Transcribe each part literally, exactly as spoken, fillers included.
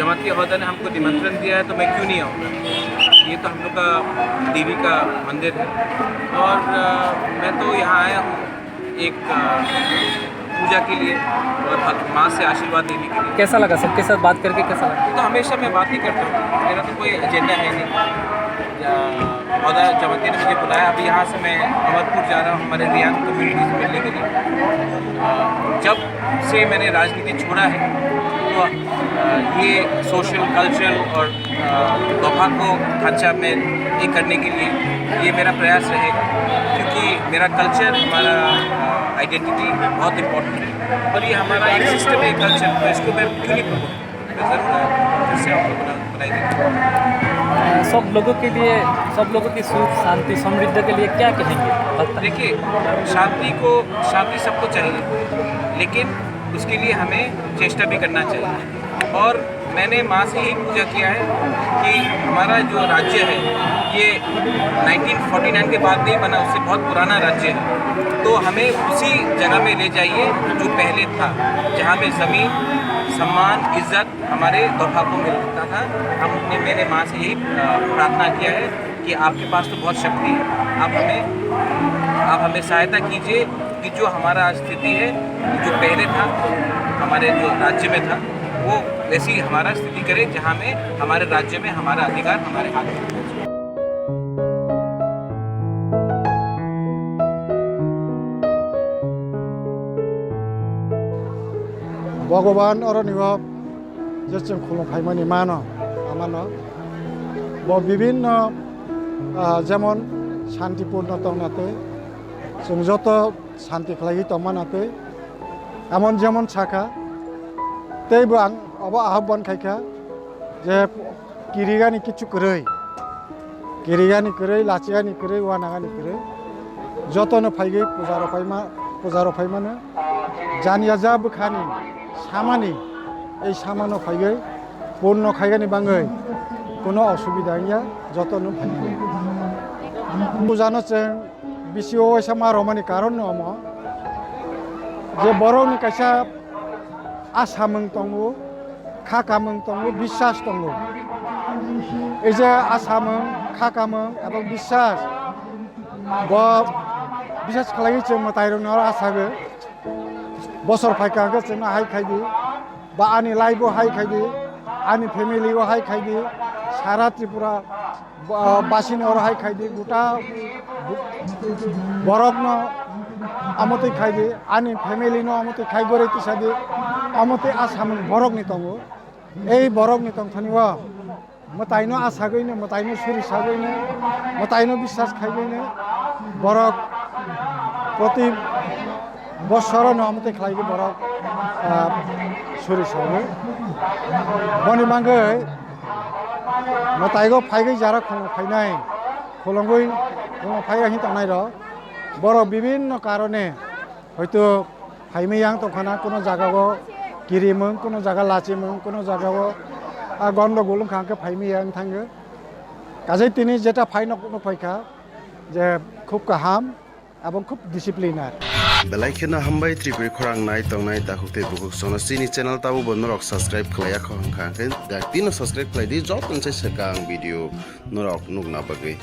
जमाती अहदा ने हमको निमंत्रण दिया है, तो मैं क्यों नहीं आऊँगा? ये तो हम लोग का देवी का मंदिर है। और, अ, मैं तो यहाँ आया हूँ एक, अ, पूजा के लिए और भग-, माँ से आशीर्वाद लेने के लिए। कैसा लगा सबके साथ बात करके, कैसा लगा? तो हमेशा मैं बात ही करता हूँ, मेरा तो कोई एजेंडा है नहीं। अहदा जमाती ने मुझे बुलाया, अभी यहाँ से मैं अमरपुर जा रहा हूँ हमारे रियांग कम्युनिटी से मिलने के लिए। अ, जब से मैंने राजनीति छोड़ा है, तो, अ, ये सोशल, कल्चरल और, अ, दोफा को ढांचा में ये करने के लिए ये मेरा प्रयास रहेगा, क्योंकि मेरा कल्चर, हमारा, अ, आइडेंटिटी बहुत इम्पोर्टेंट है और ये हमारा एक सिस्टम है, कल्चर, तो इसको मैं क्यों नहीं प्रमोट करूँ? मैं ज़रूर, अ, फिर से आपको बना-, बनाई देंगे। अ, सब लोगों के लिए, सब लोगों की सुख, शांति, समृद्धि के लिए क्या कहेंगे? बताइए। देखिए, शांति को, शांति सबको चाहिए, लेकिन उसके लिए हमें चेष्टा भी करना चाहिए। और मैंने माँ से यही पूजा किया है कि हमारा जो राज्य है, ये नाइनटीन फ़ोर्टी नाइन के बाद नहीं बना, उससे बहुत पुराना राज्य है, तो हमें उसी जगह में ले जाइए जो पहले था, जहाँ पे ज़मीन, सम्मान, इज्जत हमारे दोफा को मिलता था। हमने, मैंने माँ से यही, अ, प्रार्थना किया है कि आपके पास तो बहुत शक्ति है, आप हमें, आप हमें सहायता कीजिए कि जो हमारा स्थिति है, जो पहले था, हमारे जो राज्य में था, वो वैसी ही हमारा स्थिति करे, जहाँ में हमारे राज्य में हमारा अधिकार हमारे हाथ में। Bhogoban oro ni o je chwng khulum phaimani mano, amano bo bibinno, ah, jemon shantipurno tongna twi, chwng joto shanti khlaiwi tongmana twi, emon jemon sakha, teibo ang obo ahobban khaikha je kirigani kichu kwrwi, kirigani kwrwi, lachigani kwrwi, uanagani kwrwi, jotono phaigwi puja rok phaima, puja rok phaimano, janiya ja bwkhani samani, ei samano phaigwi purno khaigani bangwi kuno osubida wngya, jotono phaimano. Pujano chwng bisi o waisa ma romani karon no omo je borokni kaisa asamung tongo, khakamung tongo, biswas tongo. Ei je asamung, khakamung ebong biswas, bo biswas khlaiwi chwng mwtairokno oro asago. Bosor phaikha hwnkhe chwngno hai khaidi, ba ani life o hai khaidi, ani family o hai khaidi, sara Tripura ba-, basini oro hai khaidi, gota bo-, borokno amotwi khaidi, ani family no amotwi khai goroi tisadi, amotwi asamung borokni tongo. Ei borokni tongthani o mwtaino asagwino, mwtaino suri sagwino, mwtaino biswas khaiwino borok proti bosorono amotwi khlaiwi borok, ah, suri sagwi. Boni bagwi mwtaigo phaigwi jara khulum phainai, khulumgwi khulum phaiya hin tongnai rok. Borok bibinno karone hoito phaimwi yang tongkhana, kuno jagao kirimung, kuno jaga lachimung, kuno jagao, ah, gondogol wngkha hwnkhe phaimwi yang thango. Kajai tini jeta phai nok, nok phaikha je khub kaham. Abong khub discipline ar. Belai kheno hambai Tripuri khorang nai tongnai takhuk tei bukhuk sono chini channel tabo bo norok subscribe khlaiya kho hwnkha hwnkhe dak tino subscribe khlai di, joto ni sai swkang video norok nukna bagwi.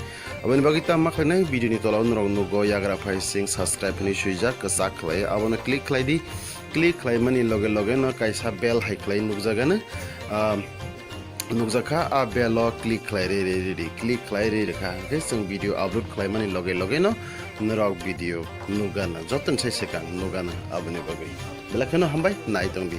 Aboni bagwi tamo khlainai video ni tola o norok nugo yagra phai sing subscribe hinwi swijak kwchak khlai abono click khlai di, click khlaimani loge loge no kaisa bell hai khlai nukjagano. Ah, nukjakha, a bell o click khlai rwi rwi rwi di, click khlai rwi rwkha hwnkhe chwng video upload khlaimani loge loge no norok video nukgana, joto ni sai swkang nukgana. Aboni bagwi belai kheno hambai nai tong di.